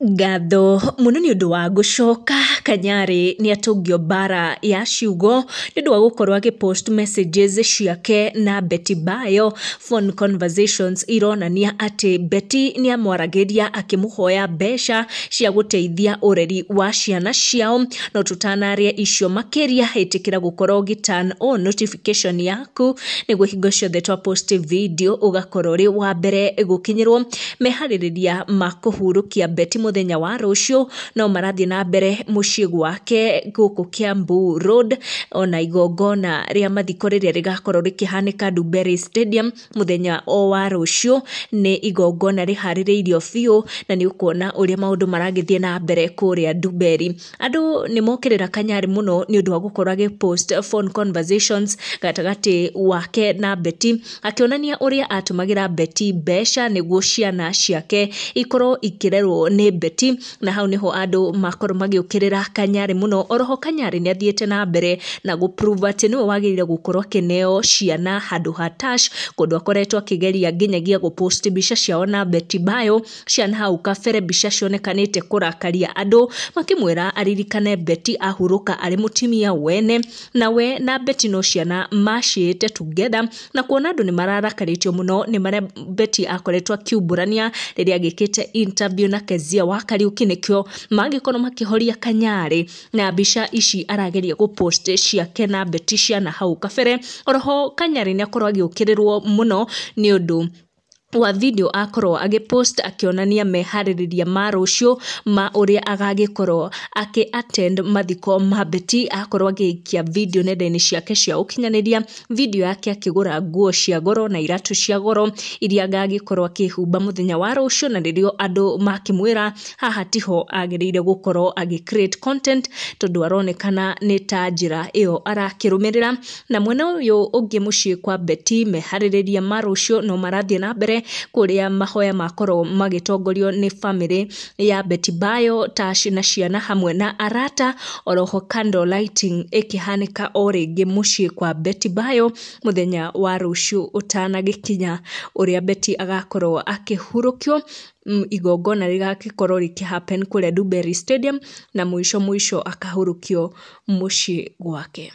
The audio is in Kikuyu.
Ngatho mũno nĩ ũndũ wa gũcoka. Kanyarĩ nĩ atũngio mbara ya ciugo nĩ ũndũ wa gũkorwo agĩ post messages ciake na Betty Bayo. Phone conversations ironania atĩ Betty nĩ amwaragĩria akĩmũhoya mbeca cia gũteithia ũreri wa ciana ciao. No tũtanaria icio makĩria, ĩtĩkĩra gũkorwo ũgĩ turn on notification yaku nĩguo hingo ciothe twa post video ũgakorwo ũrĩ wa mbere gũkinyĩrwo. Meharĩrĩria ma kũhurũkia Betty mũthenya wa rũciũ no marathiĩ na mbere mũciĩ gwake gũkũ Kiambu Road, ona igongona rĩa mathiko rĩrĩa rĩgakorwo rĩkĩhanĩka Dubery Stadium mũthenya o wa rũciũ. Nĩ igongona rĩharĩrĩirio biũ na nĩ ũkuona ũrĩa maũndũ maragĩthiĩ na mbere kũrĩa Dubery. Andũ nĩ mokĩrĩra Kanyarĩ mũno nĩ ũndũ wa gũkorwo agĩ post phone conversations gatagatĩ wake na Betty, akĩonania ũrĩa atũmagĩra Betty mbeca nĩguo ciana ciake ikorwo ikĩrerwo nĩ Betty, na hau nĩho andũ makorwo magĩũkĩrĩra Kanyarĩ mũno. Oroho Kanyarĩ nĩ athiĩte na mbere na gũ prove atĩ nĩwe wagĩrĩire gũkorwo akĩneo ciana handũ ha Tash, kũndũ akoretwo akĩgeria nginyagia gũ post mbica ciao na Betty Bayo ciana hau kabere, mbica cionekanĩte kũrakaria andũ makĩmwĩra aririkane Betty ahurũka arĩ mũtumia wene, na we na Betty no ciana maciĩte together, na kuona andũ nĩ mararakarĩtio mũno nĩ marĩa Betty akoretwo akiumbũrania rĩrĩa agĩkĩte interview na Kezia wa Kariuki, nĩkĩo mangĩkorwo makĩhoria Kanyarĩ na mbica ici arageria gũ post ciake na Betty ciana hau kabere. Oroho Kanyarĩ nĩ akorwo agĩũkĩrĩrwo mũno nĩ ũndũ wa video akorwo agĩpost akĩonania meharĩrĩria ma rũciũ ma ũrĩa agagĩkorwo akĩ attend mathiko ma Betty. Akorwo agĩikia video nenda-inĩ ciake cia ũkinyanĩria, video yake akĩgũra nguo cia goro na iratũ cia goro iria agagĩkorwo akĩhumba mũthenya wa rũciũ, na rĩrĩo andũ makĩmwĩra haha tiho agĩrĩire gũkorwo agĩ create content tondũ aronekana nĩ ta njĩra ĩyo arakĩrũmĩrĩra. Na mwena ũyũ ũngĩ mũciĩ kwa Betty meharĩrĩria ma rũciũ no marathiĩ na mbere kũrĩa mahoya makorwo magĩtongorio nĩ famĩlĩ ya Betty Bayo, Tash na ciana hamwe na arata. Oroho candle lighting ĩkĩhanĩka o rĩngĩ mũciĩ kwa Betty Bayo mũthenya wa rũciũ ũtanagĩkinya, ũrĩa Betty agakorwo akĩhurũkio. Igongona rĩgagĩkorwo rĩkĩ happen kũrĩa Dubery Stadium na mũico mũico akahurũkio mũciĩ gwake.